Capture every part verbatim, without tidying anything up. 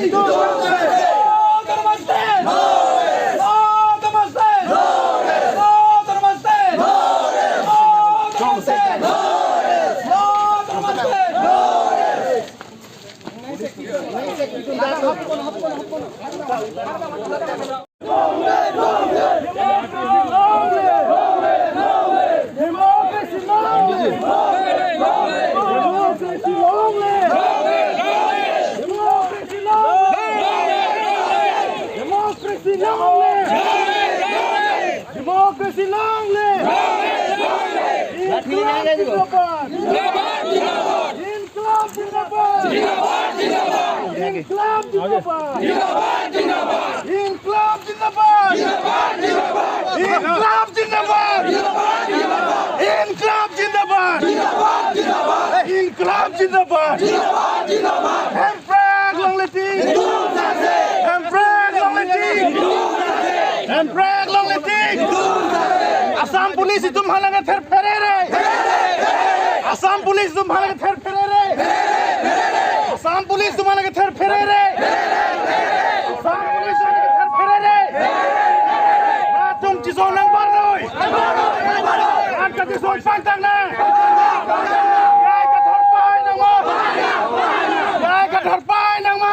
Democracy long live! Democracy long live! Democracy long live! Democracy long live! Democracy long live! Inqilab zindabad! Inqilab zindabad! Inqilab zindabad! Inqilab zindabad! Inqilab zindabad! Inqilab zindabad! Inqilab zindabad! Inqilab zindabad! Hemprek long liting! Hemprek long liting! Hemprek long liting! Assam Police itum aphan lake therphere re! Assam Police itum aphan lake therphere re! Assam Police itum aphan lake therphere re! Assam Police itum aphan lake therphere re! Latum chisong nangbarnoi! Latum chisong pangtang nang! Jai kathorpai nangma! Jai kathorpai nangma!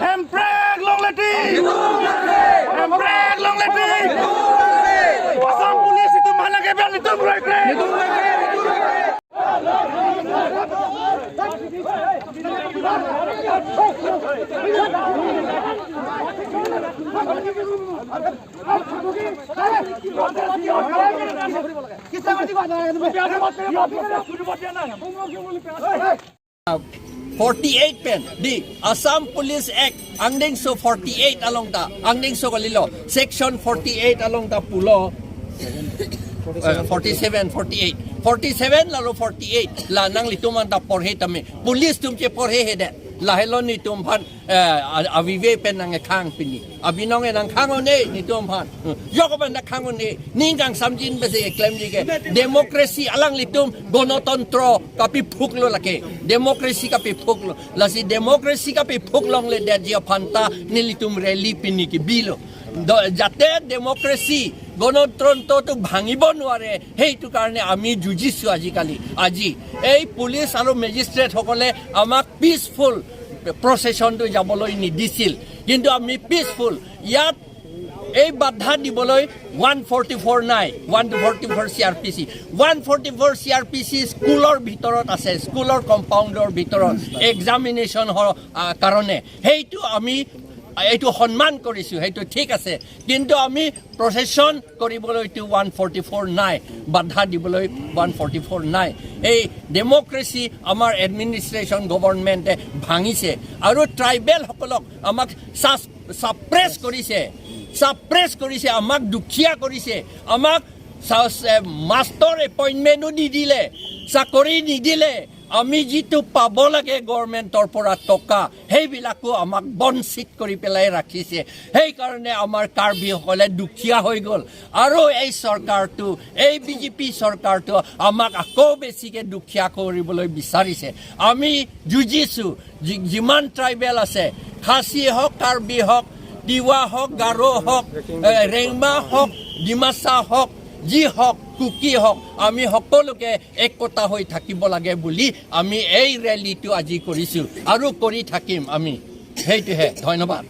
Hemprek long liting! Hemprek long liting! Assam Police itum aphan lake ben itum krekre! Forty-eight pen, the Assam Police Act, angdengso forty-eight along ta, angdengso kalilo, section forty-eight along ta pulo, eh, forty-seven, forty-eight, forty-seven lalo forty-eight, la nanglitum aphan ta porhe tame, police atum cheporhe hedet, lahelo netum aphan, eh, a-, avive pen nangkhang pini. Abinong e nangkhang un-e netum aphan. Yok aphan nangkhang un-e. Ning kangsamjin besi klemji ke. Democracy alanglitum gonotontro kapiphuklo lake. Democracy kapiphuklo. Lasi democracy kapiphuk longledetji aphan ta nelitum rally pini kebilo. Do, jate democracy, গণতন্ত্ৰটো ভাঙিব নোৱাৰে, সেইটো কাৰণে আমি যুঁজিছো আজিকালি। আজি এই পুলিচ আৰু মেজিষ্ট্ৰেটসকলে আমাক পিচফুল প্ৰচেছনটো যাবলৈ নিদিছিল, কিন্তু আমি পিচফুল। ইয়াত এই বাধা দিবলৈ ওৱান ফৰ্টি ফ'ৰ নাই, ওৱান ফৰ্টি ফ'ৰ চি R P C. One forty four চি আৰ পি চি স্কুলৰ ভিতৰত আছে, স্কুলৰ কম্পাউণ্ডৰ ভিতৰত এক্সামিনেশ্যন কাৰণে। সেইটো আমি এইটো সন্মান কৰিছো, সেইটো ঠিক আছে, কিন্তু আমি প্ৰচেছন কৰিবলৈতো ওৱান ফৰ্টি ফ'ৰ নাই, বাধা দিবলৈ ওৱান ফৰ্টি ফ'ৰ নাই। এই ডেমক্ৰেচি আমাৰ এডমিনিষ্ট্ৰেশ্যন গভৰ্ণমেণ্টে ভাঙিছে আৰু ট্ৰাইবেলসকলক আমাক ছাছ-, ছাপ্ৰেছ কৰিছে, ছাপ্ৰেছ কৰিছে, আমাক দুখীয়া কৰিছে, আমাক চা-, এ, মাষ্টৰ এপইণ্টমেণ্টো নিদিলে, চাকৰি নিদিলে, আমি যিটো পাব লাগে গভৰ্ণমেণ্টৰ পৰা টকা, সেইবিলাকো আমাক বঞ্চিত কৰি পেলাই ৰাখিছে। সেইকাৰণে আমাৰ কাৰ্বিসকলে দুখীয়া হৈ গ'ল। আৰু এই চৰকাৰটো, এই বি জে পি চৰকাৰটো আমাক আকৌ বেছিকে দুখীয়া কৰিবলৈ বিচাৰিছে। আমি যুঁজিছো, যি-, যিমান ট্ৰাইবেল আছে, খাচী হওক, কাৰ্বি হওক, তিৱা হওক, গাৰো হওক, এ, ৰেংমা হওক, ডিমাচা হওক, যি হওক, কুকি হওক, আমি সকলোকে একতা হৈ থাকিব লাগে বুলি আমি এই ৰেলীটো আজি কৰিছো আৰু কৰি থাকিম আমি। সেইটোহে। ধন্যবাদ।